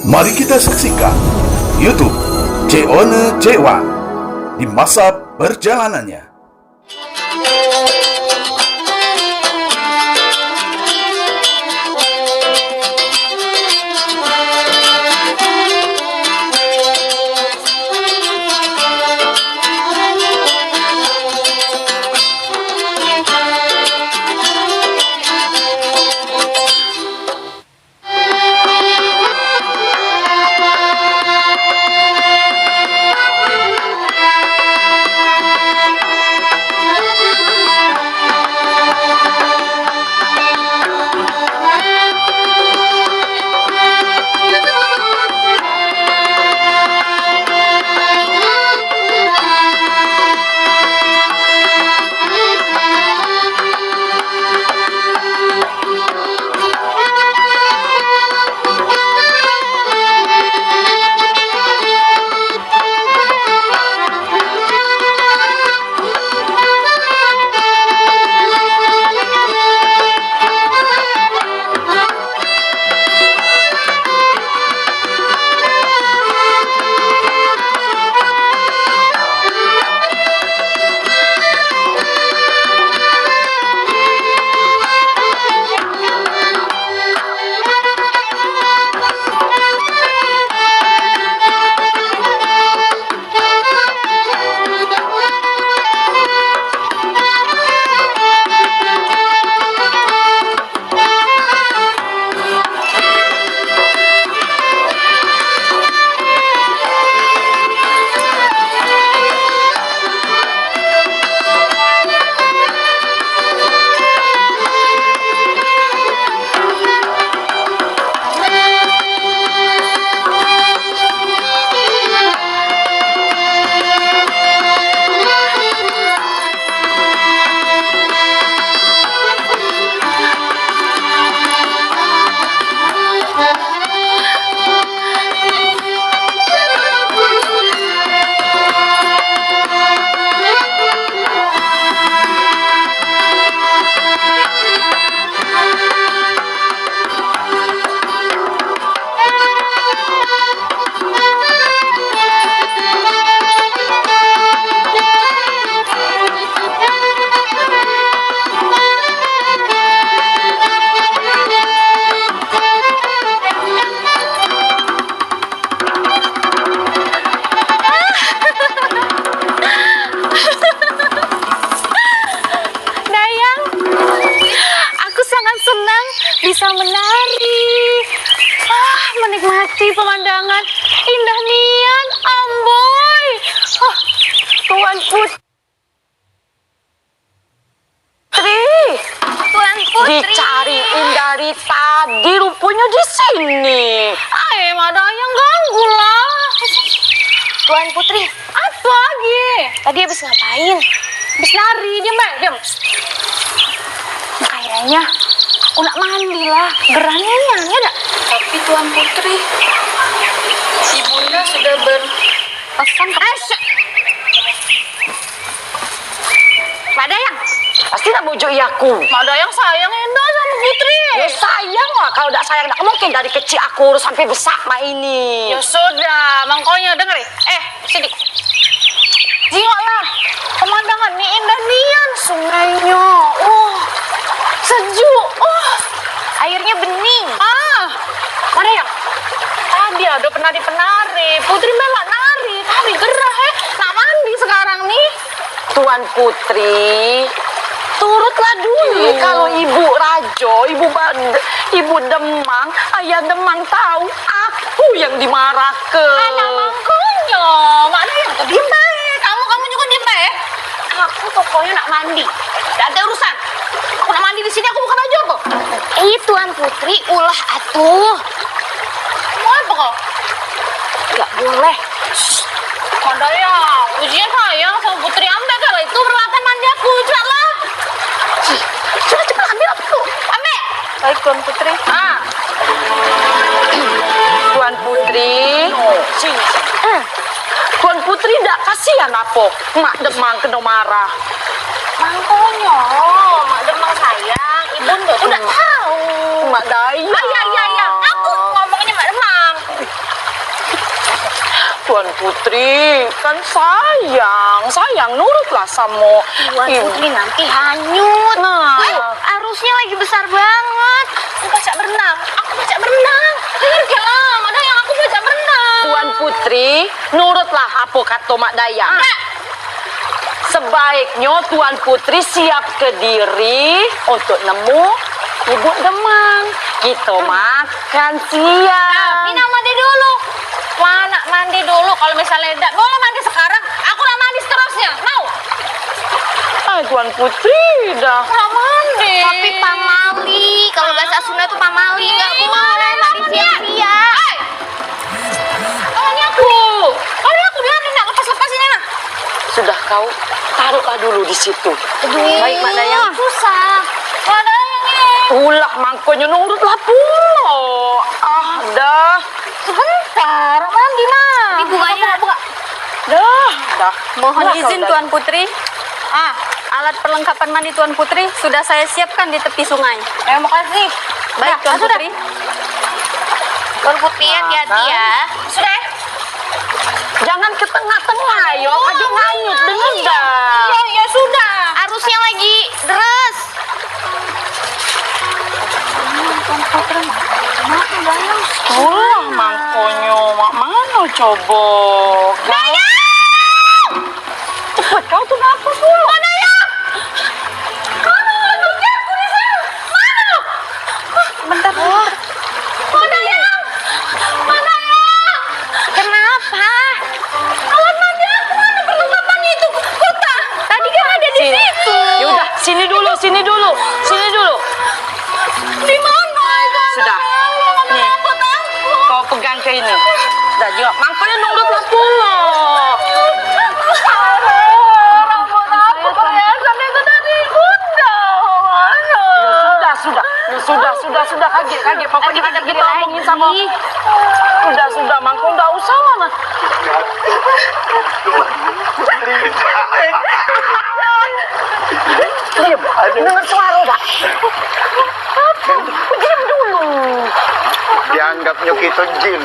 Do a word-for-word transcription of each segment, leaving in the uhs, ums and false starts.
Mari kita saksikan YouTube Cek One Cek One di masa perjalanannya. Dayang, aku sangat senang bisa menari. Ah, menikmati pemandangan indah nian, amboi. Ah, Tuan Putri. Tuan Putri. Dicariin dari tadi, rupanya di sini. Ai, Mak Dayang ganggu lah. Tuan Putri. Apa lagi? Tadi habis ngapain? Habis nari, diam bae, diam. Kayaknya aku nak mandi lah, gerah nian, ya dak? Tapi Tuan Putri, Ibunda sudah berpesan ke... Eh, syok. Mak Dayang. Pasti nak bujuk aku. Mak Dayang sayang endo sama Putri. Ya sayang lah, kalau dak sayang dak mungkin dari kecil aku urus sampai besar mak ini. Ya sudah, mangkonyo dengar, eh. Eh, sini. Jingoklah. Pemandangan ni indah nian, sungainyo. Wah, sejuk. Wah, airnya bening. Ah, Mak Dayang. Tadi ada penari-penari. Putri melak nari, tapi gerah, eh. Nak mandi sekarang ni. Tuan Putri, turutlah dulu. Kalau ibu rajo, ibu bad-, ibu demang, ayah demang tahu, aku yang dimarahke. Anak mangkonyo, Mak Dayang tu diem bae. Kamu, kamu juga diem bae. Aku pokoknya nak mandi. Dak ada urusan. Aku nak mandi di sini, aku bukan rajo apa? Ih, Tuan Putri, ulah atuh. Mau apa kau? Gak boleh. Mak Dayang, ujian sayang sama Putri, ambek kalau itu peralatan mandi aku, cepatlah. Sudah, cepat ambil apa tu? Ambek. Baik, Tuan Putri. Ah. Tuan Putri. Sini. Hmm. Tuan Putri dak kasihan apo? Mak Demang keno marah. Mangkonyo, Mak Demang sayang, Ibunda tu dak tahu. Mak Dayang. Ah, ya, ya, ya. Aku ngomongnya Mak Demang. Tuan Putri, kan sayang, sayang nurutlah samo Tuan ibu. Putri nanti hanyut. Nah. Ayo, arusnya lagi besar banget. Aku pacak berenang, aku pacak berenang. Dengar ke, Mak Dayang, aku pacak berenang. Tuan Putri, nurutlah apo kato Mak Dayang. Ah. Sebaiknyo Tuan Putri siapke diri untuk nemu Ibu Demang. Kito makan siang. Tapi nak mandi dulu. Wah, nak mandi dulu. Kalau misalnya dak boleh mandi sekarang, aku nak mandi seterusnya. Mau? Ai, Tuan Putri dah. Nak mandi. Tapi pamali, kalau bahasa Sunda tuh pamali, nggak boleh mandi siang-siang. Ai. Tangannya aku. Tangannya aku, biarin nak lepas-lepas ini nah. Sudah kau, taruhlah dulu di situ. Aduh. Baik, Mak Dayang. Susah. Mak Dayang ini. Ulah mangkonyo nurutlah pulo. Ah, dah. Sebentar, mandi nah. Ini bukanya. Buka, buka. Dah, dah. Mohon izin, Tuan Putri. Ah, alat perlengkapan mandi Tuan Putri sudah saya siapkan di tepi sungai. Terima kasih. Baik, Tuan Putri. Tuan Putri, hati-hati ya. Sudah. Jangan ke tengah-tengah, yo. Aduh, nganyut, dengar dah. Ya, ya sudah. Arusnya lagi deres. Tulah mangkonyo, mak mano coba? Cepet kau tu ngapo pulo? Mana ya? Mana? Mana? Mana? Bentar, bentar. Mana ya? Mana ya? Kenapa? Awan mandi aku mana perlengkapannya itu? Kota. Tadi kan ada di situ. Ya udah, sini dulu, sini dulu. Sini dulu. Di mana? Sudah. Nih. Kau pegang ke ini. Dah, jawab. Mangkonyo nurutlah pulo. Rambut aku perhiasan itu dari Bunda. Ya sudah, sudah. Ya sudah, sudah, sudah. Kagek, kagek. Pokoknya kagek kita omongin sama. Sudah, sudah, mangkon dak usah lah. Diam. Dengar suara dak? Diam dulu. Dianggapnyo kito jin.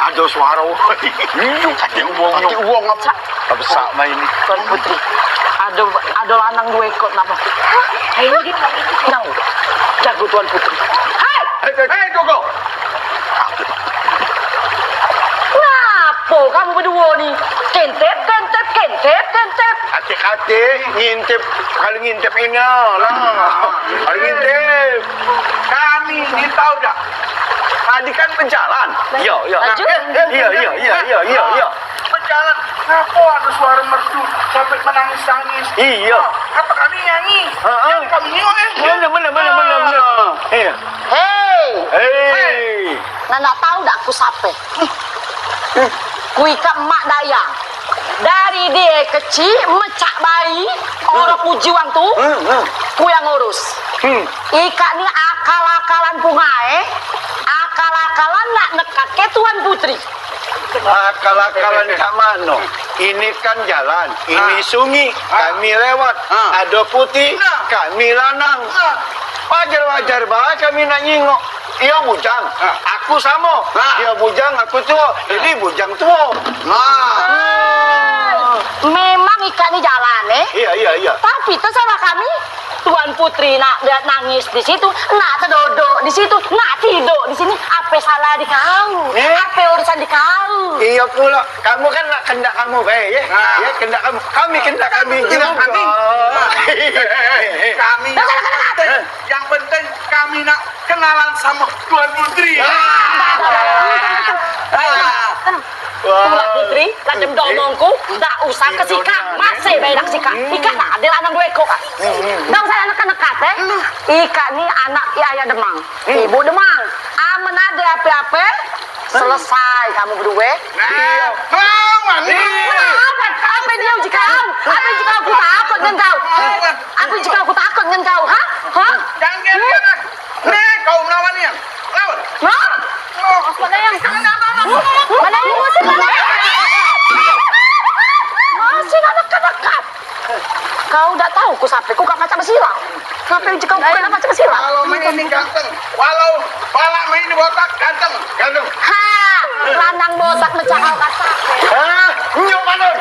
Ado suaro. Iyo, kaki uwong. Kaki uwong apo? Besak main ni. Tuan Putri. Ado, ado lanang duo ekor napa? Ayo, dia. Nau. Jago Tuan Putri. Hai! Hei, hei, hei, Gogo. Ngapo kamu beduo ni? Kentep, kentep, kentep, kentep. Katik-katik ngintip, kalu ngintip ino lah. Kalu ngintip. Kami ni tau dak? Tadi kan bejalan. Iyo, iyo. Laju. Iyo, iyo, iyo, iyo, iyo, iyo. Bejalan, ngapo ado suaro merdu sampe menangis-nangis? Iyo. Apo kami nyanyi? Heeh. Kami nengok, eh. Bener, bener, bener, bener, bener. Iyo. Hei. Hei. Nah, nak tau dak aku sape? Ku ikak Mak Dayang. Dari die kecik, mecak bayi, orang uji wang tu, ku yang ngurus. Ikak ni akal-akalan pungae, akal-akalan nak nekatke Tuan Putri. Akal-akalan cak mano? Ini kan jalan, ini sungi, kami lewat. Ado putih, kami lanang. Wajar-wajar bae kami nak nyingok. Iyo bujang, aku samo. Iyo bujang, aku tuo. Jadi bujang tuo. Memang ikak ni jalan, eh? Iyo, iyo, iyo. Tapi terserah kami. Tuan Putri nak, dak nangis di situ, nak tedodok di situ, nak tidok di sini. Ape salah di kau? Eh? Ape urusan di kau? Iyo pulo, kamu kan nak kendak kamu bae, ye? Ye, kendak kamu. Kami kendak kami jugo. Kami. Kami. Yang penting kami nak kenalan samo Tuan Putri. Tuan Putri, kadem domongku, dak usah ke sikak, masih bae nak sikak. Ikak nak ade lanang duo ekok. Dak usah nekat-nekat, eh. Ikak ni anak ayah Demang, ibu Demang. Amen ade ape-ape, selesai kamu bedue. Nah, mani. Ape, ape dio uji kau? Ape uji kau? Aku takut ngen kau. Ape uji kau? Aku takut ngen kau, ha? Ha? Jangan kau melawan yang. Lawan. Hah? Mana yang? Mana yang ngusir? Mana yang? Masih nak dekat-dekat. Kau dak tahu ku sape, ku kak macam besilau. Ngape jika ku kena macam besilau? Walau main ini ganteng, walau balak main ini botak, ganteng, ganteng. Ha! Lanang botak mecah kau kasar. Hah? Nyok manun.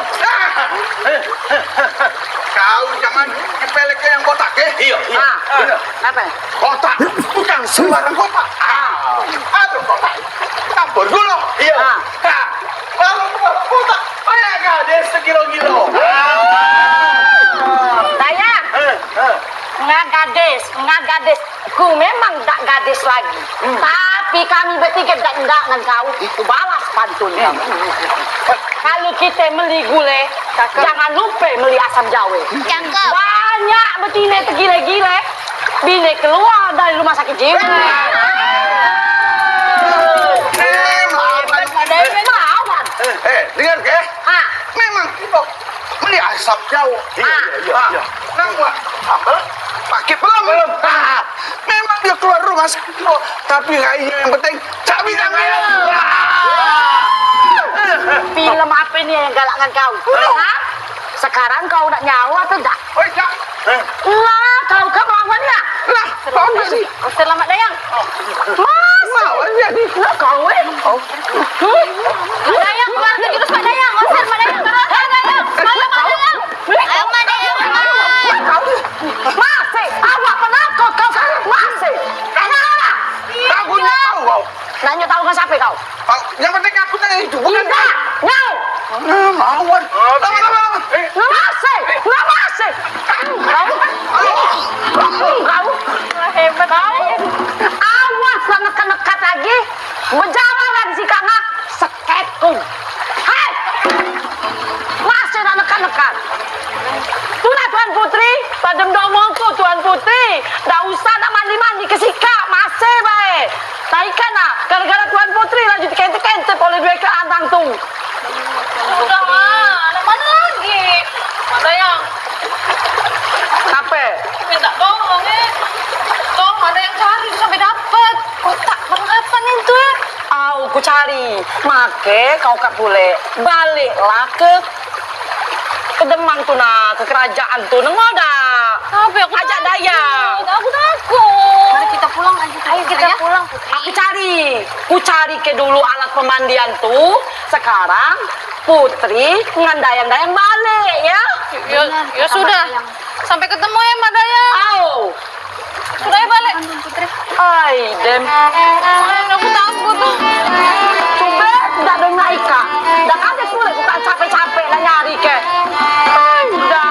Kau jangan dipelek ke yang botak, eh? Iya, iya. Ah, iya. Apa? Botak. Bukan sembarang botak. Ah, aduh, botak. Campur gula. Iya. Ah. Ah. Kalau bukan botak, kayak gadis sekilo-kilo. Sayang. Eh, eh. Nga gadis, nga gadis. Ku memang dak gadis lagi. Hmm. Tapi kami bertiga dak, dak ngan kau. Ku balas pantun kamu. Kalau kita meli gule, jangan lupa meli asam jawe. Cakep. Banyak betine tegile-gile. Bini keluar dari rumah sakit jiwa. Eh, melawan. Melawan. Eh, eh, dengar ke? Ha. Memang kita beli asap jauh. Iya, iya, iya. Nang buat sambel pakai pelem. Pelem. Ha. Memang dia keluar rumah sakit jiwa, tapi raine yang penting cabi jangan. Film apa ini yang galak dengan kau? Ha? Sekarang kau nak nyawa atau dak? Oi, dak. Eh. Lah, kau ke melawan ya? Lah, kau masih. Selamat, Dayang. Mas. Melawan ya ni. Lah, kau, eh. Oh. Hmm? Mak Dayang, keluar ke jurus Mak Dayang. Usir Mak Dayang. Mak Dayang, Mak Dayang. Ayo, Mak Dayang. Ayo, Mak Dayang, Mak. Masih, awak penakut kau sekarang. Masih. Kamu apa? Takutnya kau, kau. Nanya tahu dengan siapa kau? Kau, yang penting aku tanya itu, bukan kau. Tidak, kau. Mana lawan? Lawan, lawan, lawan. Eh. Nggak masih, nggak masih. Kau, kau. Kau. Wah, hebat. Kau. Awas lah nekat-nekat lagi. Bejalan lagi si Kang, ah. Seketku. Hei! Masih nak nekat-nekat. Tulah Tuan Putri, padem domoku Tuan Putri. Dak usah nak mandi-mandi ke sikak, masih bae. Taikan ah, gara-gara Tuan Putri laju dikente-kente oleh dua ekor anang tu. Sudah ah, nak mana lagi? Mana yang Ape? Minta tolong, eh. Tolong, mana yang cari tu sampai dapat. Kotak perlengkapan itu, eh. Au, ku cari. Make kau kak pule. Baliklah ke, ke Demang tu nah, ke kerajaan tu. Nengok dak? Tapi aku ajak takut. Dayang. Aku takut. Mari kita pulang aja. Ayo kita pulang, Putri. Aku cari. Ku cari ke dulu alat pemandian tu. Sekarang Putri ngan Dayang-Dayang balik, ya. Ya, ya sudah. Sampai ketemu ya, Mak Dayang. Au. Sudah ya balik. Ai, dem. Aku takut. Coba dak dengar ikak. Dak ada sulit bukan capek-capek nak nyari ke. Ai, dah.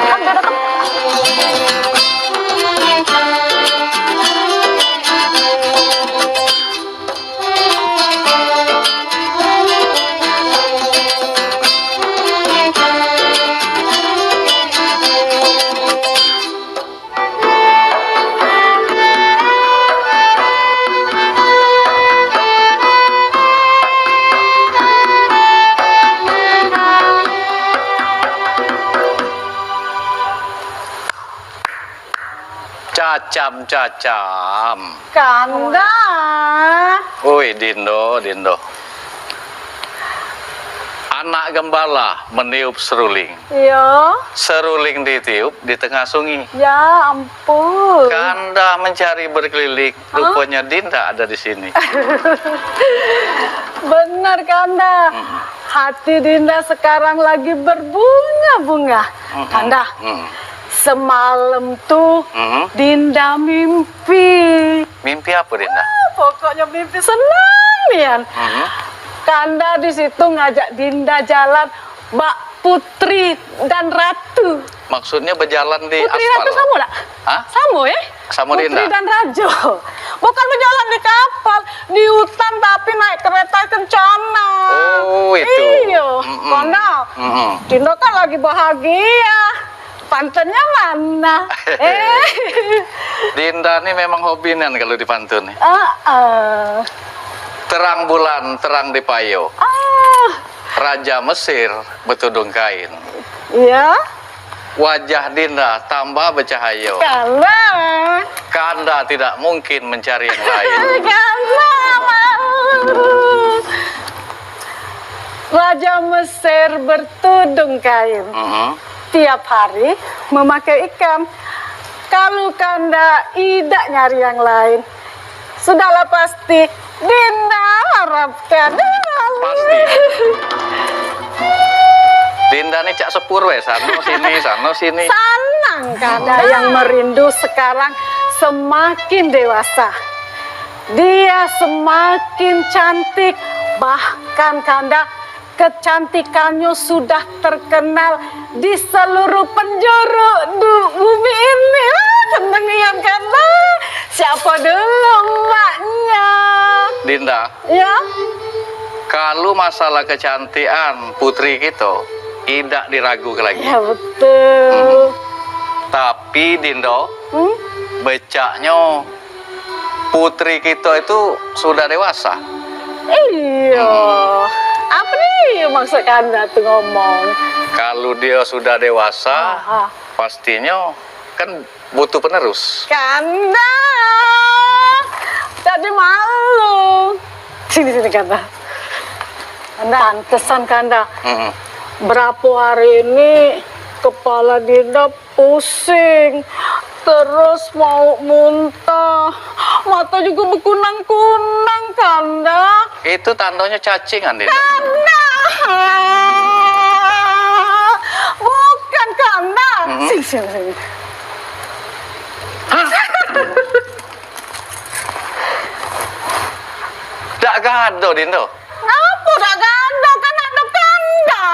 Kan dia datang. Cacam, cacam. Kanda. Oi, Dindo, Dindo. Anak gembala meniup seruling. Iyo. Seruling ditiup di tengah sungi. Ya ampun. Kanda mencari berkeliling, hah? Rupanya Dinda ada di sini. Benar, Kanda. Mm-mm. Hati Dinda sekarang lagi berbunga-bunga. Mm-mm. Kanda, mm-mm, semalam tu, mm-mm, Dinda mimpi. Mimpi apa, Dinda? Ah, pokoknya mimpi senang nian. Mm-mm. Kanda di situ ngajak Dinda jalan bak Putri dan Ratu. Maksudnya berjalan di aspal? Putri Ratu sama dak? Hah? Sama, eh? Sama Dinda? Putri dan Raja. Bukan berjalan di kapal, di hutan tapi naik kereta kencana. Oh, itu. Iya, mm-mm, Kanda. Mm-mm. Dinda kan lagi bahagia. Pantunnya mana? Eh. Dinda ni memang hobi nian kalau dipantun ni. Heeh. Terang bulan, terang di payo. Ah. Raja Mesir betudung kain. Iya. Wajah Dinda tambah bercahayo. Kalah. Kanda tidak mungkin mencari yang lain. Kalah. Raja Mesir bertudung kain. Mm-mm. Tiap hari memakai ikan. Kalu Kanda idak nyari yang lain. Sudahlah pasti Dinda harapkan. Pasti. Dinda ni cak sepur weh, sano sini, sano sini. Sanang Kanda yang merindu sekarang semakin dewasa. Dia semakin cantik, bahkan Kanda kecantikannya sudah terkenal di seluruh penjuru du-, bumi ini. Ah, seneng nian kan, ah. Siapa dulu emaknya? Dinda. Ya? Kalu masalah kecantikan putri kito, idak diraguke lagi. Ya, betul. Hmm. Tapi, Dinda, hmm? Becaknyo putri kito itu sudah dewasa. Iyo. Hmm. Apa ni maksud Kanda tu ngomong? Kalu dio sudah dewasa, ah, ah, pastinyo kan butuh penerus. Kanda jadi malu. Sini, sini, Kanda. Kanda, pantesan, Kanda. Mm-mm. Berapo hari ini kepala Dinda pusing, terus mau muntah, mata juga bekunang-kunang, Kanda. Itu tandonyo cacing, Andin. Kanda! Bukan, Kanda. Mm-mm. Sini, sini, sini. Hah? Dak gado, Dinda. Ngapo dak gado? Kan ado Kanda.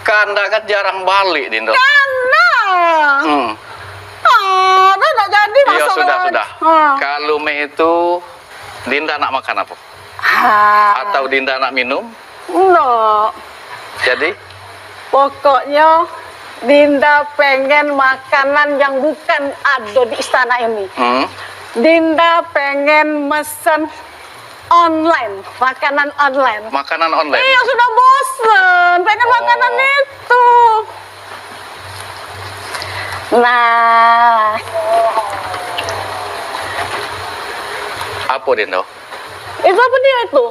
Kanda kan jarang balik, Dinda. Kanda. Hmm. Ah, dah dak jadi. Iyo, masuk sudah, sudah. Ah. Kalu mek itu, Dinda nak makan apo? Ah. Atau Dinda nak minum? Ndak. Jadi? Pokoknyo, Dinda pengen makanan yang bukan ado di istana ini. Hmm. Dinda pengen mesen online, makanan online. Makanan online? Iyo, sudah bosen, pengen makanan itu. Oh. Nah. Apo, Dinda? Itu apa dia itu?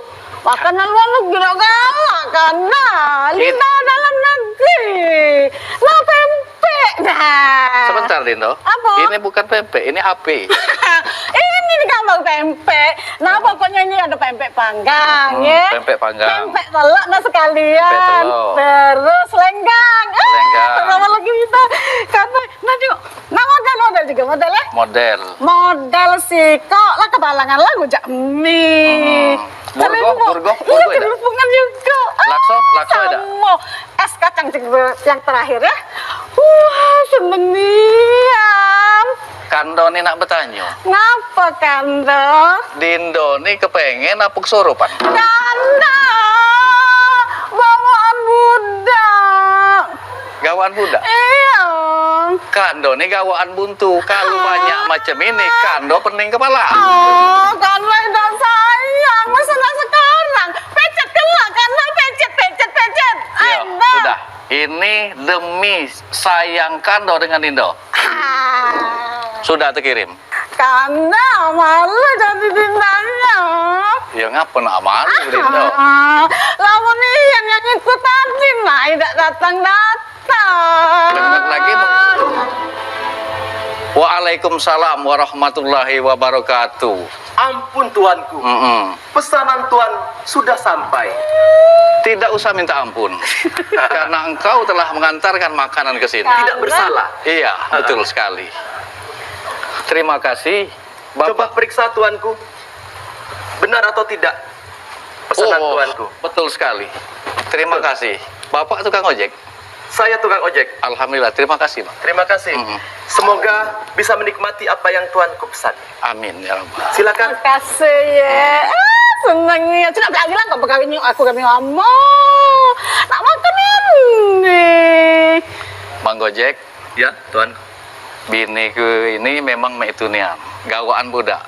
Makanan luar negeri dak galak kan? Nah, lidah dalam negeri. Nah, pempek. Nah. Sebentar, Dinda. Apa? Ini bukan pempek, ini H P. Ini digambar pempek. Nah, pokoknya ini ada pempek panggang, hmm, ya. Pempek panggang. Pempek telur, nah, sekalian. Pempek telur. Terus lenggang. Ah, lenggang. Terus apa lagi kita? Kata, nah, Juk, nah, model, model juga, model, ya? Model. Model sikok lah, kebalangan lah, rujak mi. Hmm. Burgoh, burgoh, iya, burgoh idak? Celupungan juga. Ah, lakso, lakso idak? Samo. Es kacang yang terakhir, ya. Wah, seneng nian. Kanda ni nak betanyo. Ngapa, Kanda? Dinda ni kepengen apa kesurupan? Kanda, bawaan budak. Gawaan budak? Iyo. Kanda ni gawaan buntu. Kalu banyak macam ini, Kanda pening kepala. Oh, Kanda idak sayang. Masalah sekarang. Pecet kelak, Kanda. Pecet, pecet, pecet. Iyo, sudah. Ini demi sayang Kanda dengan Dinda. Ah. Sudah tekirim. Kanda malu jadi Dindanya. Ya, ngapa nak malu, Dinda? Ah, lamun Ian yang itu tadi, nah, idak datang-datang. Dengar lagi, Bu. Waalaikumsalam warahmatullahi wabarakatuh. Ampun, Tuanku. Mm-mm. Pesanan Tuan sudah sampai. Tidak usah minta ampun, karena engkau telah mengantarkan makanan ke sini. Tidak bersalah. Iya, betul sekali. Terima kasih, Bapak. Coba periksa, Tuanku. Benar atau tidak pesanan Tuanku? Oh, betul sekali. Terima kasih. Bapak tukang ojek? Saya tukang ojek. Alhamdulillah, terima kasih, Bang. Terima kasih. Mm-mm. Semoga bisa menikmati apa yang Tuanku pesan. Amin, ya Rabbal. Silakan. Makasih, ya. Ah, seneng ni. Sudah lagi lah kau pegang aku kami lama. Nak makan ini. Bang Gojek. Ya, Tuan. Biniku ini memang mek itu nian. Gawaan budak.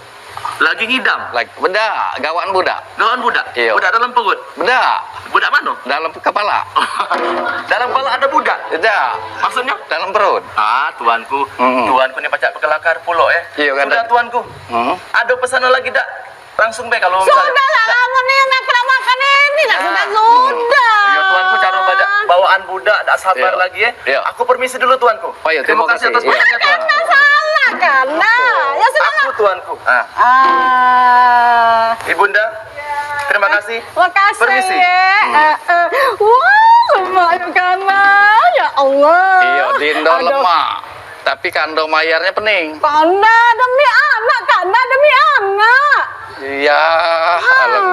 Lagi ngidam? Lagi, bedak, gawaan budak. Gawaan budak? Iyo. Budak dalam perut? Bedak. Budak mano? Dalam kepala. Dalam kepala ada budak? Bedak. Maksudnya? Dalam perut. Ah, Tuanku. Mm-mm. Tuanku ni pacak bekelakar pulo, eh. Iyo, kan. Sudah, Tuanku. Mm. Ada pesanan lagi dak? Langsung be kalau misalnya. Sudah lah, lamun ni nak kena makan ini, nak sudah, sudah. Iyo, Tuanku, caro badak bawaan budak, dak sabar lagi, eh. Iyo. Aku permisi dulu, Tuanku. Oh, iyo, terima kasih atas pesannya, Tuan. Kena salah, kena. Ya sudah. Tuanku. Ah. Ah. Ibunda, terima kasih. Makasih, permisi. Ya. Hmm. Eh, eh. Wah, lemak yo kan, Mak. Ya Allah. Iyo, Dindo lemak. Tapi kando mayarnya pening. Kanda demi anak, kanda demi anak. Iya, ah, alam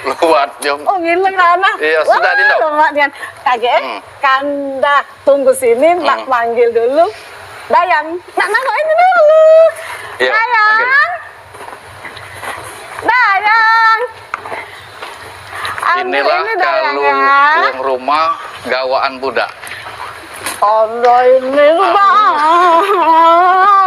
ke luar, Jom. Oh, ngilang anak. Iya, sudah, Dindo. Wah, lemak nian. Kagek, eh? Hmm. Kanda tunggu sini, nak panggil dulu. Dayang, nak nangkok ini dulu. Iya, Dayang. Panggil. Dayang. Ambil. Inilah ini, Dayang, kalu ya. Wong rumah gawaan budak. Anda ini, Bang.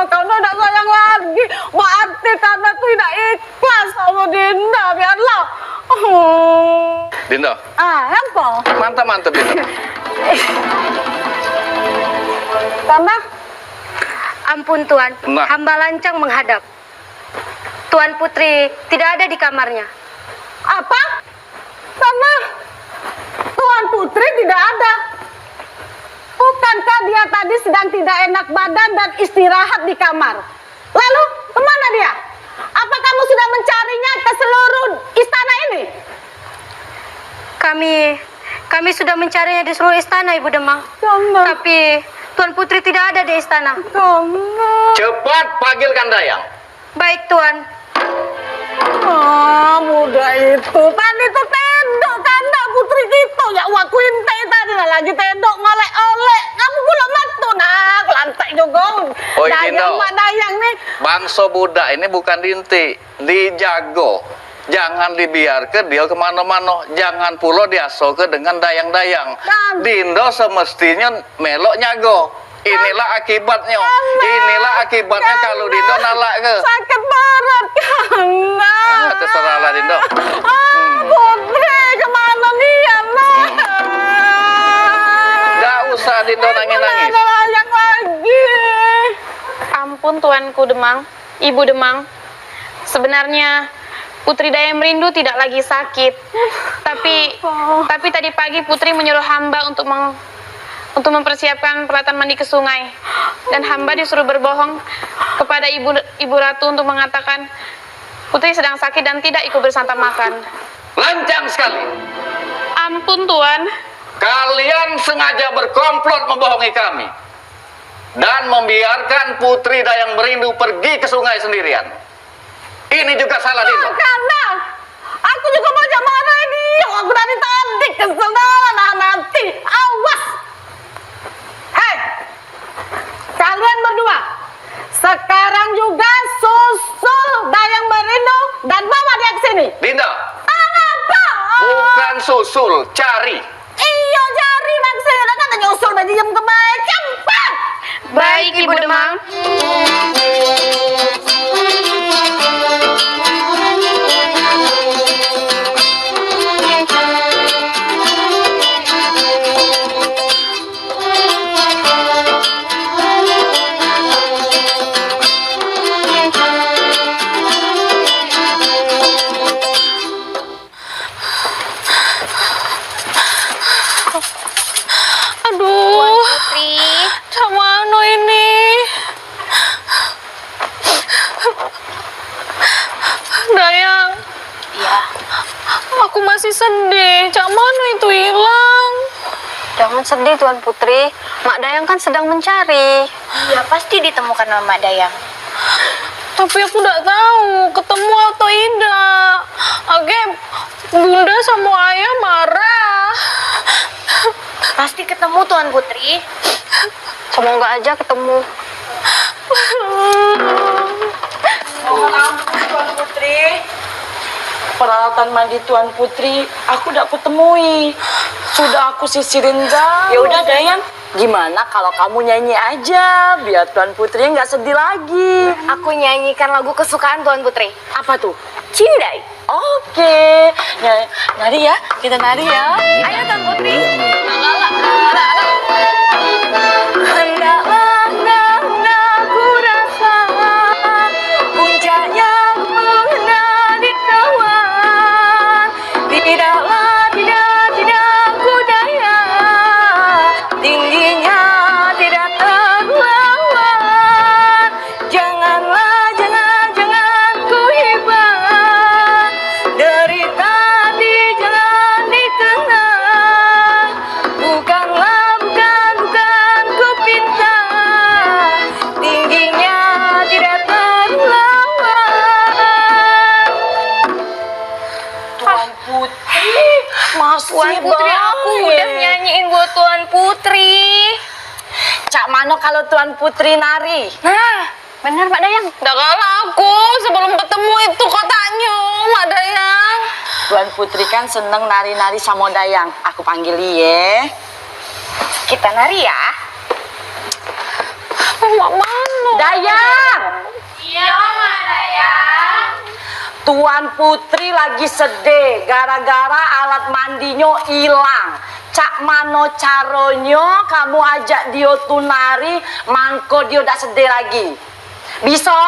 Kamu dak sayang lagi. Berarti karena tu tidak ikhlas sama Dinda, biarlah. Oh. Dinda. Ah, apa? Mantap, mantap, Dinda. Tambah? Ampun, Tuan. Nah. Hamba lancang menghadap. Tuan Putri tidak ada di kamarnya. Apa? Tambah? Tuan Putri tidak ada. Bukankah dia tadi sedang tidak enak badan dan istirahat di kamar? Lalu, kemana dia? Apa kamu sudah mencarinya ke seluruh istana ini? Kami, kami sudah mencarinya di seluruh istana, Ibu Demang. Ya Allah. Tapi Tuan Putri tidak ada di istana. Ya Allah. Cepat panggilkan Dayang. Baik, Tuan. Ah, budak itu. Tadi tu tedok kanda putri kito. Ya, wak kuintai tadi lah lagi tedok ngolek-olek. Kamu pulak metu nah, kelantak jugo. Oi, Dayang, Dindo. Mak Dayang ni. Bangso budak ini bukan diintik, dijago. Jangan dibiarke dio kemano-mano. Jangan pulo diasoke dengan dayang-dayang. Kan. Dindo semestinyo melok nyago. Inilah akibatnyo. Inilah akibatnyo kalu Dindo nalak ke. Sakit perut, Kanda. Ah, terserahlah, Dindo. Ah, hmm. Putri, kemano nian, nah? Hmm. Dak usah, Dindo, nangis-nangis. Dak ada layang lagi. Ampun, Tuanku Demang. Ibu Demang, sebenarnya Putri Dayang Merindu tidak lagi sakit. Tapi, tapi tadi pagi Putri menyuruh hamba untuk meng-, untuk mempersiapkan peralatan mandi ke sungai. Dan hamba disuruh berbohong kepada Ibu, Ibu Ratu untuk mengatakan Putri sedang sakit dan tidak ikut bersantap makan. Lancang sekali. Ampun, Tuan. Kalian sengaja berkomplot membohongi kami. Dan membiarkan Putri Dayang Merindu pergi ke sungai sendirian. Ini juga salah Dindo. Kanda, aku juga banyak marah dia. Aku dari tadi kesel dah nahan hati. Awas. Hei, kalian berdua, sekarang juga susul Dayang Merindu dan bawa dia ke sini. Dindo. Apa? Bukan susul, cari. Iyo, cari maksudnyo, kan nyusul baju jam kemai. Cepat! Baik, Ibu Demang. Aduh. Tuan Putri. Cak mano ini? Dayang. Iya. Aku masih sedih. Cak mano itu ilang? Jangan sedih, Tuan Putri. Mak Dayang kan sedang mencari. Iya, pasti ditemukan sama Mak Dayang. Tapi aku dak tahu ketemu atau idak. Age Bunda sama Ayah marah. Pasti ketemu, Tuan Putri. Semoga aja ketemu. Mohon ampun, Tuan Putri. Peralatan mandi Tuan Putri aku dak kutemui. Sudah aku sisirin jauh. Ya udah, Dayang. Gimana kalau kamu nyanyi aja, biar Tuan Putri nggak sedih lagi? Aku nyanyikan lagu kesukaan Tuan Putri. Apa tuh? Cindai. Oke. Nya-, nari ya, kita nari ya. Ayo, Tuan Putri. Hendaklah, hendaklah ku rasa puncaknya pernah di kawan. Tidaklah, tidak, tidak ku daya, tingginya tidak terlawan. Janganlah, jangan, jangan Putri, aku udah nyanyiin buat Tuan Putri. Cak mano kalau Tuan Putri nari? Nah, bener, Mak Dayang. Dak galak aku, sebelum ketemu itu kotaknyo, Mak Dayang. Tuan Putri kan seneng nari-nari samo Dayang. Aku panggil ye. Kita nari ya. Mak, mano? Dayang! Iyo, Mak Dayang. Tuan Putri lagi sedih gara-gara alat mandinyo ilang. Cak mano caronyo kamu ajak dio tu nari, mangko dio dak sedih lagi? Biso?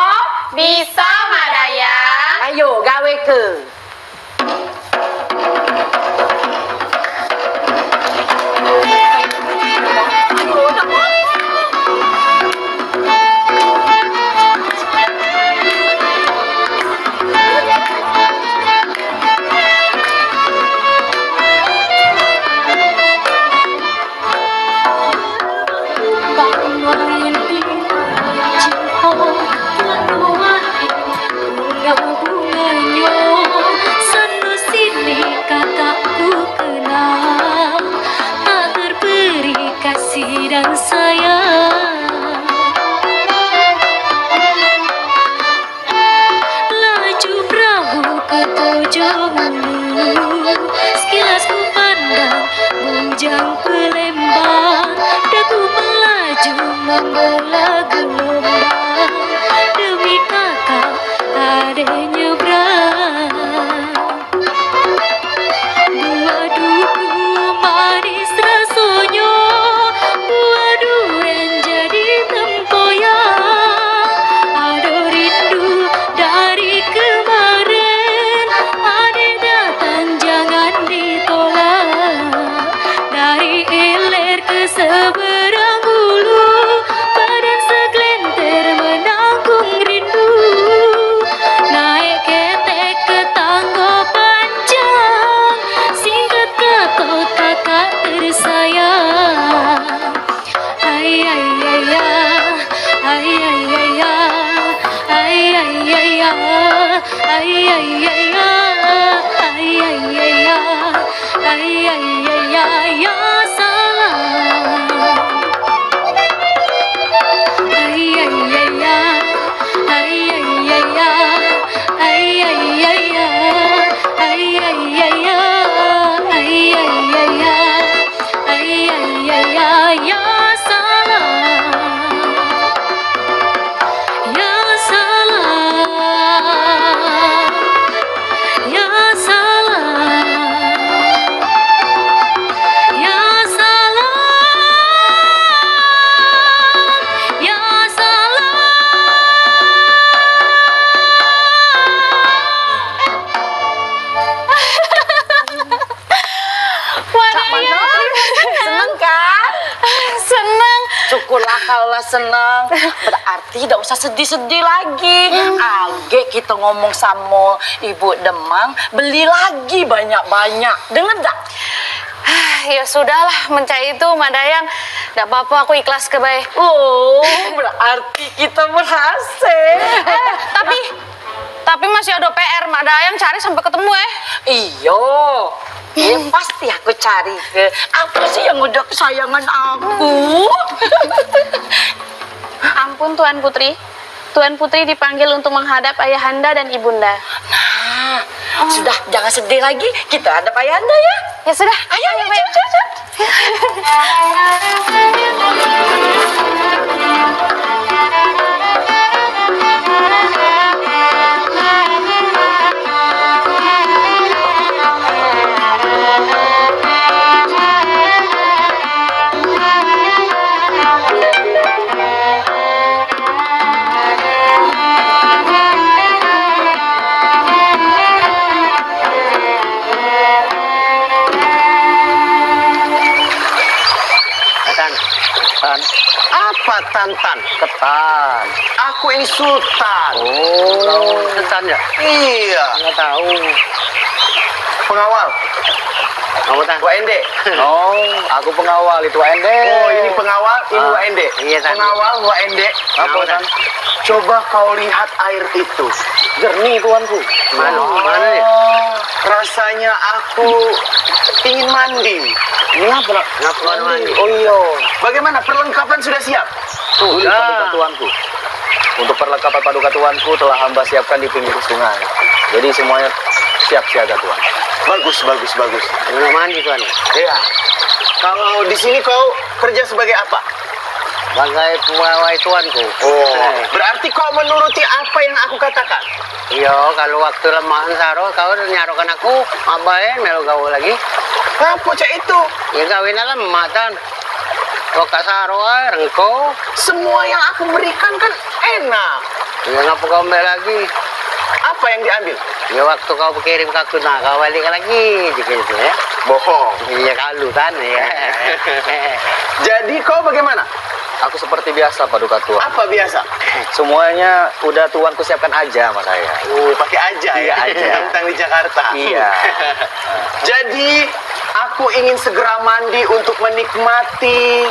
Biso, Mak Dayang. Ayo, gawe ke. Bunga-bunganyo sano sini kakak ku kenal, tak terberi kasih dan sayang. Laju perahu ke Bojong Ulu, sekilas ku pandang Bujang Pelembang, daku melaju membola gelombang, demi kakak ade nyebrang. Buah duku manis rasonyo, buah duren jadi tempoyak. Ado rindu dari kemaren, ade datang jangan ditolak. Dari ilir ke seberang ulu, badan segelintir menanggung rindu. Naik ketek ke tanggo panjang, singkat kato kakak tersayang. Ai, ai, ai, ya. Ai, ai, ai, ya. Ai, ai, ai, ya. Ai, ai, ai, ai, ya. Ai, ai, ai, ya. Ai, ai, ai, ai, ya, ya, salah. Ai, ai, ai, ya. Ai, ai, ai, ya. Ai, ai, ai, ya. Ai, ai, ai, ya. Ai, ai, ai, ya. Ai, ai, ai, ai, ya, salah. Ya, salah. Ya, salah. Ya, salah. Ya, salah. Mak Dayang. Seneng kan? Seneng. Syukurlah kalau lah seneng. Berarti dak usah sedih-sedih lagi. Agek kita ngomong sama Ibu Demang, beli lagi banyak-banyak. Dengar dak? Ya sudahlah, mencak itu, Mak Dayang. Dak apa-apa, aku ikhlas ke bae. Oh, berarti kita berhasil. Eh, tapi Tapi masih ada P R, Mak Dayang cari sampai ketemu, eh. Iyo. Ya, pasti aku cari ke. Apa sih yang udah kesayangan aku? Ampun, Tuan Putri. Tuan Putri dipanggil untuk menghadap Ayahanda dan Ibunda. Nah, sudah, jangan sedih lagi. Kita hadap Ayahanda, ya. Ya sudah. Ayo, ayo, ayo, ayo, ayo. Tan, Tan. Apa Tan, Tan? Ketan. Aku ini Sultan. Oh, Sultan ya? Iya. Nggak tahu. Pengawal. Apa, Tan? Wak Endek. Oh, aku pengawal itu Wak Endek. Oh, ini pengawal, ini Wak Endek. Iya, Tan. Pengawal, Wak Endek. Apa, Tan? Coba kau lihat air itu. Jernih, Tuanku. Mana? Mana dia? Rasanya aku ingin mandi. Ngapa nak? Ngapa nak mandi? Oh iyo. Bagaimana, perlengkapan sudah siap? Sudah, Paduka Tuanku. Untuk perlengkapan Paduka Tuanku telah hamba siapkan di pinggir sungai. Jadi semuanya siap siaga, Tuan. Bagus, bagus, bagus. Nak mandi, Tuan? Iya. Kalau di sini kau kerja sebagai apa? Sebagai pegawai, Tuanku. Oh, berarti kau menuruti apa yang aku katakan? Iyo, kalu waktu lemak saro, kau nyarokan aku, mak bae melu gawe lagi. Ngapo cak itu? Yo, gawe nak lemak, Tan. Kok kak saro ae, rengko. Semua yang aku berikan kan enak. Yo, ngapo kau ambek lagi? Apa yang diambil? Yo, waktu kau kirim ke aku, nah, kau balik lagi, gitu, gitu, ya. Bohong. Iyo, kalu, Tan, ya. Jadi, kau bagaimana? Aku seperti biasa, Paduka Tuan. Apa biasa? Semuanya udah Tuanku siapkan aja sama saya. Oh, pakai aja ya? Iya, aja. Tentang di Jakarta. Iya. Jadi, aku ingin segera mandi untuk menikmati.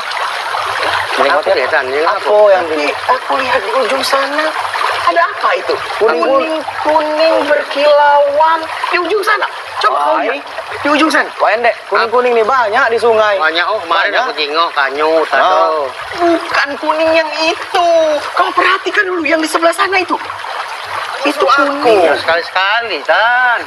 Menikmati apa? Apa yang di... Tapi aku lihat di ujung sana ada apa itu? Kuning, kuning. Kuning, kuning berkilauan di ujung sana. Coba kau lihat. Di ujung sana. Wah, Endek. Kuning-kuning ni banyak di sungai. Banyak, oh, kemarin aku jingok, kanyut, ado. Bukan kuning yang itu. Kau perhatikan dulu yang di sebelah sana itu. Itu aku. Iya, sekali-sekali, Tan.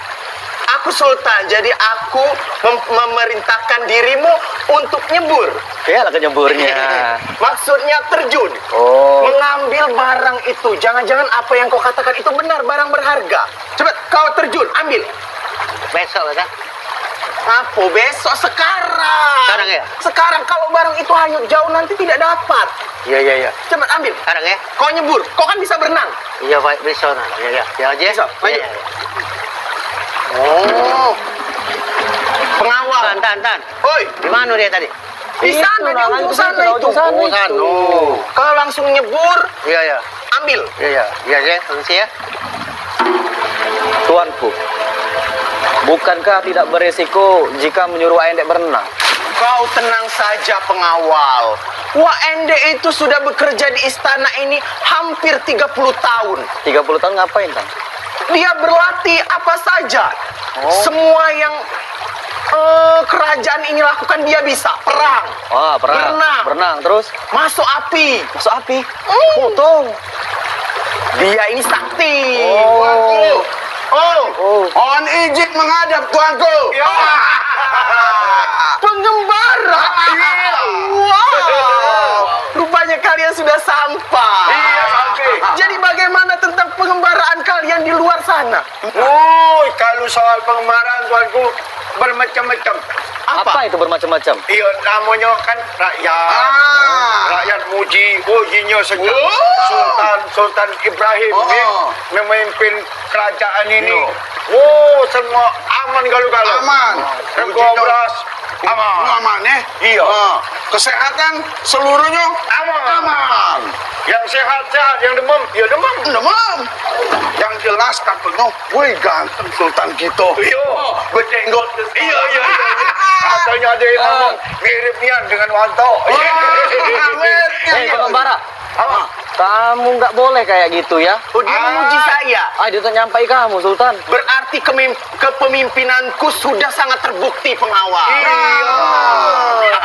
Aku Sultan, jadi aku mem- memerintahkan dirimu untuk nyebur. Iyalah ke nyeburnya. Maksudnya terjun. Oh. Mengambil barang itu. Jangan-jangan apa yang kau katakan itu benar, barang berharga. Cepat, kau terjun, ambil. Besok, Tan. Ngapo besok? Sekarang. Sekarang, ya? Sekarang, kalau barang itu hanyut jauh, nanti tidak dapat. Iya, iya, iya. Cepat, ambil. Sekarang, ya? Kau nyebur, kau kan bisa berenang. Iya, baik, bisa, nah. Iya, iya. Ya, aja. Bisa, maju. Iya, iya. Oh. Pengawal. Tan, Tan, Tan. Oi. Di mana dia tadi? Di sana, di ujung sana itu. Oh, sana. Kau langsung nyebur. Iya, iya. Ambil. Iya, iya. Iya, iya. Permisi, ya. Tuanku, bukankah tidak beresiko jika menyuruh Wak Endek berenang? Kau tenang saja, pengawal. Wak Endek itu sudah bekerja di istana ini hampir tiga puluh tahun. Tiga puluh tahun ngapain, Tan? Dia berlatih apa saja. Oh. Semua yang, eh, kerajaan ini lakukan, dia bisa. Perang. Wah, perang. Berenang. Berenang, terus? Masuk api. Masuk api? Hmm. Potong. Dia ini sakti. Oh. Tuanku. Oh. Oh. Mohon izin menghadap, Tuanku. Ya. Pengembara. Iya. Wow. Rupanya kalian sudah sampai. Iya, sampai. Jadi bagaimana tentang pengembaraan kalian di luar sana? Woi, kalu soal pengembaraan, Tuanku, bermacam-macam. Apa? Apa itu bermacam-macam? Iyo, namonyo kan rakyat. Ah. Rakyat muji, oh, jinyo sejuk. Oh. Sultan, Sultan Ibrahim, oh, memimpin kerajaan ini. Iyo. Oh, semua aman kalu-kalu. Aman. Rego beras, aman. Aman, eh? Iyo. Ah. Kesehatan seluruhnyo aman. Aman. Yang sehat-sehat, yang demam, ya demam. Demam. Yang jelas katonyo, woi, ganteng Sultan kito. Iyo. Bejenggot. Iyo, iyo, iyo, iyo. Katonyo ado yang ngomong, mirip nian dengan Wanto. Wah, ngerti. Eh, pengembara. Apa? Kamu nggak boleh kayak gitu, ya. Oh, dia memuji saya. Ah, dia tak nyampai kamu, Sultan. Berarti kemim- Kepemimpinanku sudah sangat terbukti, pengawal. Iya.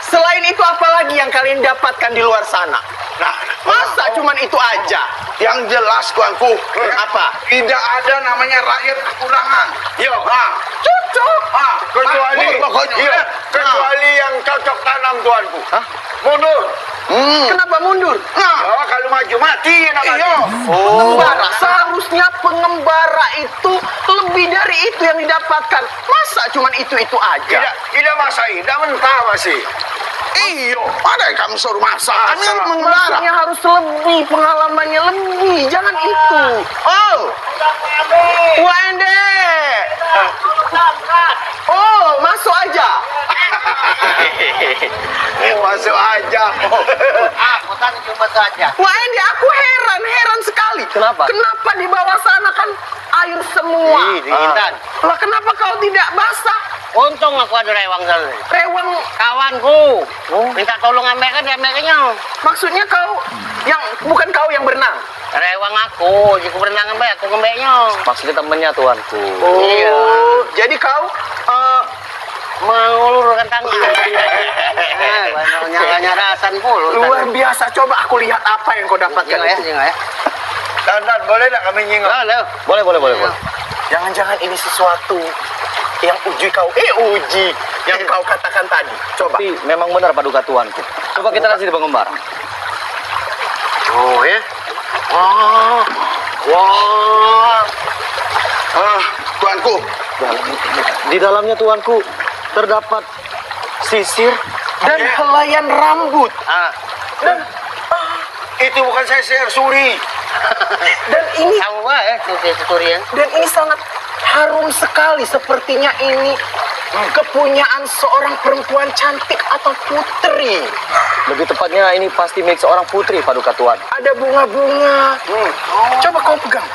Selain itu, apa lagi yang kalian dapatkan di luar sana? Nah, masa cuman itu aja? Yang jelas, Tuanku. Apa? Tidak ada namanya rakyat kekurangan. Iya. Nah. Cocok. Ah, kecuali, pokoknya. Iya, kecuali yang cocok tanam, Tuanku. Hah? Mundur. Hmm. Kenapa mundur? Nah. Oh, kalau maju mati ya nak maju. Iya. Oh. Pengembara, seharusnya pengembara itu lebih dari itu yang didapatkan. Masa cuman itu-itu aja? Tidak, tidak masa, tidak mentah masih. Iyo, ada yang kamu suruh masak. Kami mengembara. Maksudnya harus lebih, pengalamannya lebih, jangan itu. Oh. Wah, Endek. Oh, masuk aja. Oh, masuk aja. Ah, aku tadi cuma saja. Wah, Endek, aku heran, heran sekali. Kenapa? Kenapa di bawah sana kan air semua? Ih, dingin, Tan. Lah, kenapa kau tidak basah? Untung aku ada rewang sana. Rewang? Kawanku. Oh. Minta tolong ambek kan, dia ambeknya. Maksudnya kau yang, bukan kau yang berenang? Rewang Aku, jiko berenang ngembe, aku ngembeknyo. Maksudnya temennya, tuanku. Oh, iya. Jadi kau, eh, mengulurkan tangan. Eh, banyak nyala-nyala rasan puluh. Luar biasa. Coba aku lihat apa yang kau dapatkan itu. Nyingok ya, nyingok ya. Dan, dan, boleh tak kami nyingok? Boleh, boleh, boleh, boleh. Jangan-jangan ini sesuatu yang uji kau, eh, uji, yang kau katakan tadi. Coba. Tapi memang benar paduka tuanku. Coba kita lihat di pengembara. Oh, ya. Wah. Wah. Ah, tuanku. Di dalamnya, tuanku, terdapat sisir dan helaian rambut. Ah. Dan, ah, itu bukan sisir, suri. Dan ini sama, eh, sisir suri, ya. Dan ini sangat harum sekali, sepertinya ini kepunyaan seorang perempuan cantik atau putri. Lebih tepatnya, ini pasti milik seorang putri, paduka tuan. Ada bunga-bunga. Coba kau pegang.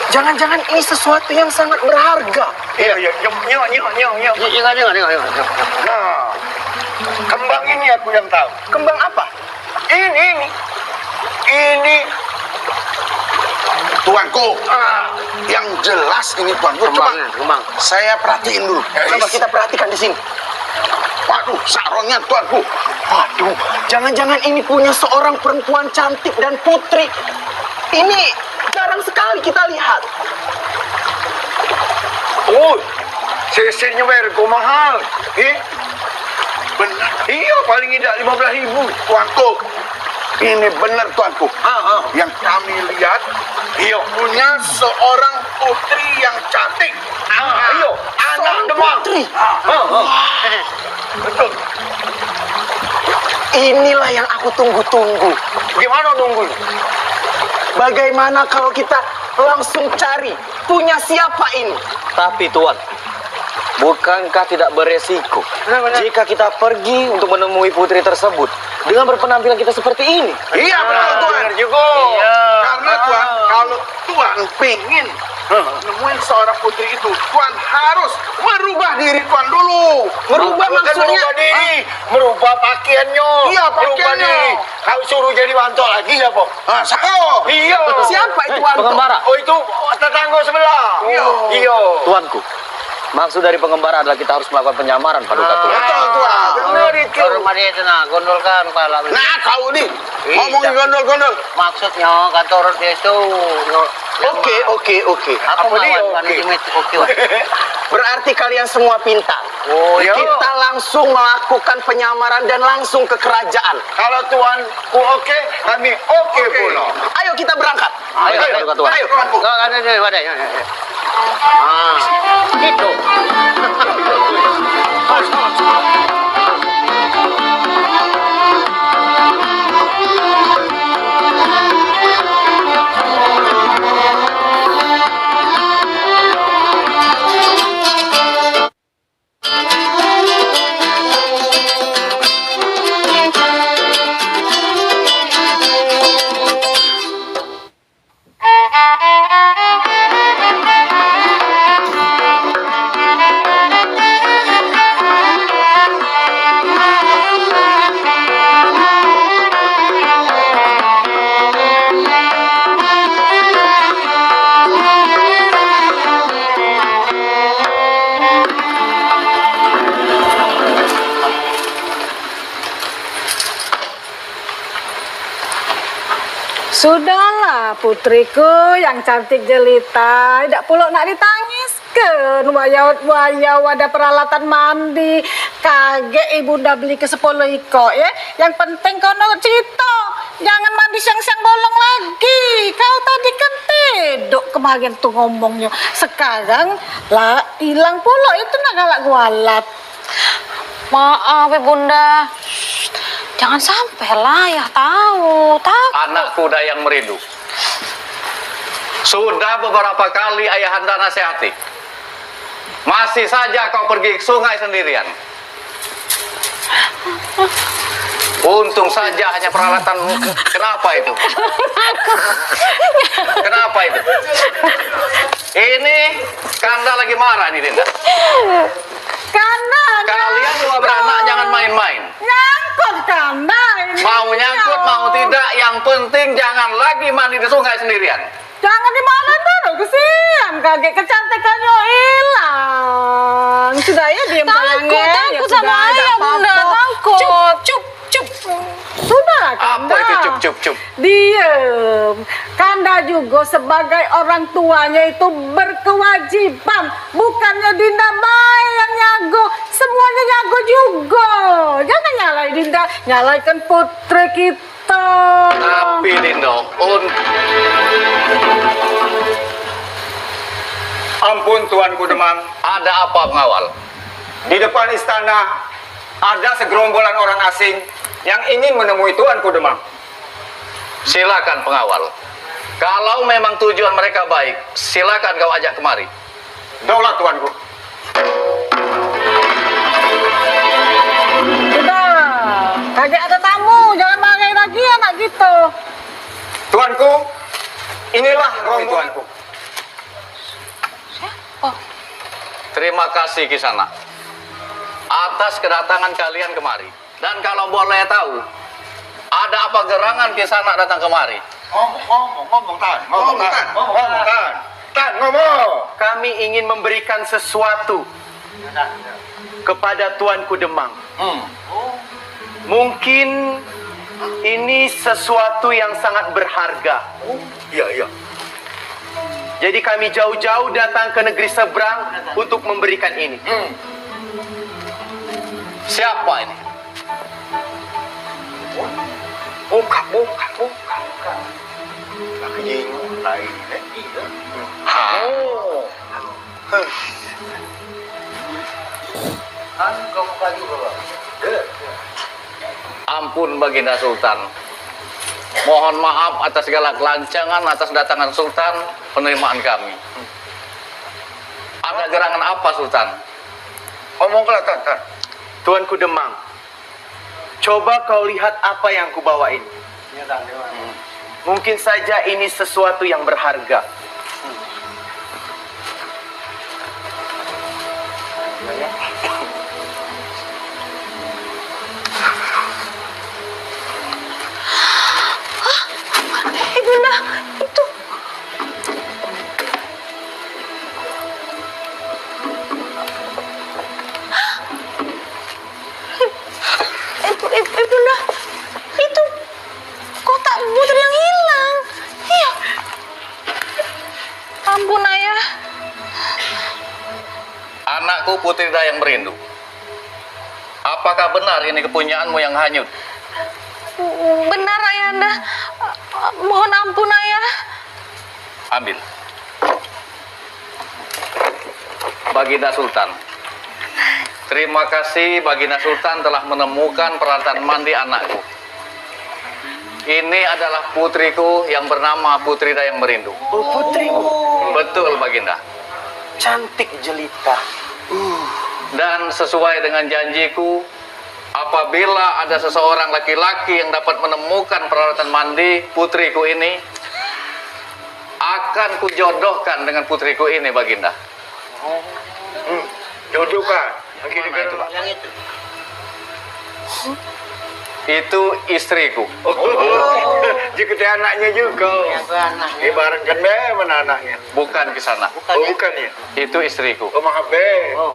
Jangan-jangan ini sesuatu yang sangat berharga. Iya, iya, nyok, nyok, nyok, nyok, nyok. Iya, iya, iya, iya, iya. Nah, kembang ini aku yang tahu. Kembang apa? Ini, ini, ini. Tuanku, ah, yang jelas ini, tuanku. Coba kembang, kembang. Saya perhatiin dulu. Coba kita perhatikan di sini. Waduh, saronnya, tuanku. Waduh, jangan-jangan ini punya seorang perempuan cantik dan putri. Ini jarang sekali kita lihat. Oh, sisinyo mergo mahal. Eh? Bener. Iyo, paling idak lima belas ribu. Tuanku, ini bener, tuanku. Ha, ha. Yang kami lihat, iyo, punya seorang putri yang cantik. Ah, iyo, anak Demang. Putri. Ha, ha. Betul. Inilah yang aku tunggu-tunggu. Gimana nunggu? Bagaimana kalau kita langsung cari punya siapa ini? Tapi, Tuan, bukankah tidak beresiko jika kita pergi untuk menemui putri tersebut dengan berpenampilan kita seperti ini? Iya, benar, Tuan. Benar juga. Iya. Karena, Tuan, kalau Tuan pengen nemuin seorang putri itu, Tuan harus merubah diri Tuan dulu. Merubah maksudnya? Merubah diri, merubah pakaiannya, iya, merubah pakaiannya. Diri. Kau suruh jadi bantok lagi apa? Ah, sako. Iyo. Siapa itu bantok? Pengembara. Oh, itu tetangga sebelah. Iyo. Iyo. Tuanku, maksud dari pengembara adalah kita harus melakukan penyamaran, paduka tuan. Betul, Tuan. Benar itu. Hormat itu, nah, gondolkan kepala. Nah, kau ni. Ngomongin gondol-gondol. Maksudnya kantor desa. Oke, oke, oke. Apa dia? Oke. Berarti kalian semua pintar. Oh, iya. Kita langsung melakukan penyamaran dan langsung ke kerajaan. Kalau tuanku oke, kami oke pula. Ayo kita berangkat. Ayo, ayo, ayo, tuan. Ayo, tuanku. Kau ada, ada, ada, ada. Ah, gitu. Sudahlah, putriku yang cantik jelita, idak pulo nak ditangiskan. Wayau, wayau ada peralatan mandi, kagek ibunda beli ke sepuluh iko, ya. Yang penting kono cerita, jangan mandi siang-siang bolong lagi. Kau tadi kan tedok kemarin tu ngomongnyo, sekarang lah ilang pulo itu nak galak kualat. Maaf, Ibunda. Jangan sampai lah ayah tahu. Takut. Anakku Dayang Merindu. Sudah beberapa kali ayahanda nasihati. Masih saja kau pergi ke sungai sendirian. Untung saja hanya peralatan. Kenapa itu? Kenapa itu? Ini Kanda lagi marah nih, Dinda. Kanda, kalian dua beranak jangan main-main. Nyangkut Kanda ini. Mau nyangkut, mau tidak, Yang penting jangan lagi mandi di sungai sendirian. Jangan di mana dulu, kesian, kagek kecantikannya hilang. Sudah ya, diam sayangnya, takut ya sama sudah, ayah, tidak Bunda, apa-apa. Takut. Cup, cup, cup. Sudahlah, Kanda. Apa itu cup, cup, cup? Diam. Kanda juga sebagai orang tuanya itu berkewajiban. Bukannya Dinda bae yang nyago, semuanya nyago juga. Jangan nyalai Dinda, nyalaikan putri kita. Tapi, Lindo, un- Ampun, Tuanku Demang. Ada apa, pengawal? Di depan istana ada segerombolan orang asing yang ingin menemui Tuanku Demang. Silakan, pengawal. Kalau memang tujuan mereka baik, silakan kau ajak kemari. Daulah, Tuanku. Sudah, kagek ada tamu, jangan marahi lagi anak kita. Tuanku, inilah rombongan Tuanku. Siapa? Terima kasih, Kisanak, atas kedatangan kalian kemari. Dan kalau boleh tahu, ada apa gerangan Kisanak datang kemari? Ngomong, ngomong, ngomong, Tan. Ngomong, Tan. Ngomong, Tan. Ngomong, Tan. Tan, ngomong. Kami ingin memberikan sesuatu kepada Tuanku Demang. Hmm. Mungkin ini sesuatu yang sangat berharga. Oh, iya, iya. Jadi kami jauh-jauh datang ke negeri seberang untuk memberikan ini. Hmm. Siapa ini? Buka, buka, buka, buka. Pakai jenggot lain, eh? Iya. Ha. Oh. Anu, kau buka juga, Bang. Ampun, Baginda Sultan. Mohon maaf atas segala kelancangan, atas datangan Sultan, penerimaan kami. Ada gerangan apa, Sultan? Omonglah, Tan, Tan. Tuanku Demang, coba kau lihat apa yang kubawa ini. Iya, Tan, iya, Tan. Mungkin saja ini sesuatu yang berharga. Hah? Ibunda, itu. Ibu, ibu, ibunda, itu kotak putri yang hilang. Iya. Ampun, Ayah. Anakku Putri Dayang Merindu, apakah benar ini kepunyaanmu yang hanyut? Benar, Ayahanda. Mohon ampun, Ayah. Ambil. Baginda Sultan. Terima kasih, Baginda Sultan telah menemukan peralatan mandi anakku. Ini adalah putriku yang bernama Putri Dayang Merindu. Oh, putrimu. Betul, Baginda. Cantik jelita. Dan sesuai dengan janjiku, apabila ada seseorang laki-laki yang dapat menemukan peralatan mandi putriku ini, akan kujodohkan dengan putriku ini, Baginda. Hmm, jodohkan. Yang mana itu, Pak? Yang itu. Itu istriku. Oh. Jikete anaknya juga. Yang anaknya. Ibaratkan be mana anaknya. Bukan Kisanak. Oh, bukan ya? Itu istriku. Oh, maaf be. Oh.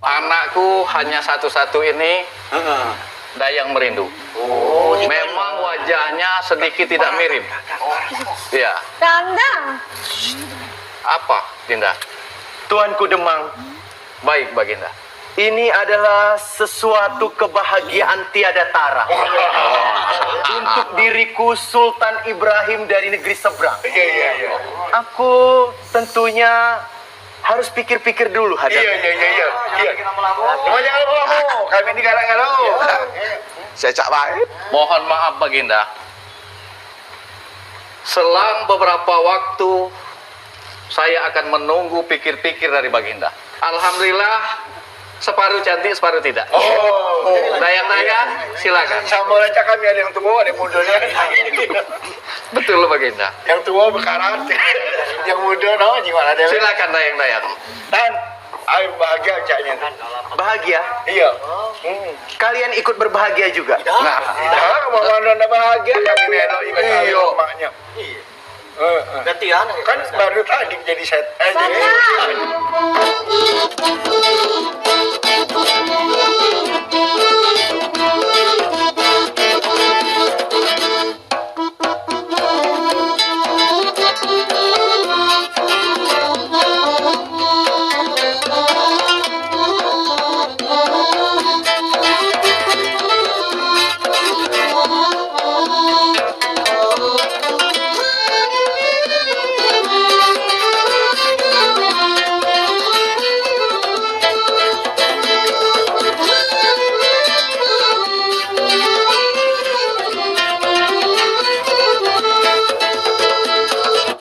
Anakku hanya satu-satu ini, Heeh. Dayang Merindu. Oh, ini memang wajahnya sedikit tidak mirip. Iya. Kanda. Apa, Dinda? Tuanku Demang. Baik, Baginda. Ini adalah sesuatu kebahagiaan tiada tara untuk diriku, Sultan Ibrahim dari negeri seberang. Iya, iya, iya. Aku tentunya harus pikir-pikir dulu, Hadam. Iya, iya, iya, iya. Iya. Cuma jangan lama-lama. Kami ini galak-galak. Saya cak baik. Mohon maaf, Baginda. Selang beberapa waktu, saya akan menunggu pikir-pikir dari Baginda. Alhamdulillah, separuh cantik, separuh tidak. Oh. Dayang-dayang, silakan. Sama rancak kami, ada yang tua, ada yang muda. Betul, Baginda. Yang tua bekarat, yang muda, no, jiwa ada. Silakan, dayang-dayang. Dan Ai bahagia caknyo. Bahagia? Iyo. Hmm. Kalian ikut berbahagia juga? Nah, dah, mano ndak bahagia, kami melok ikut. Iyo. Maknyo. Iyo. Heeh. Gantian. Kan baru tadi jadi set. Eh, jadi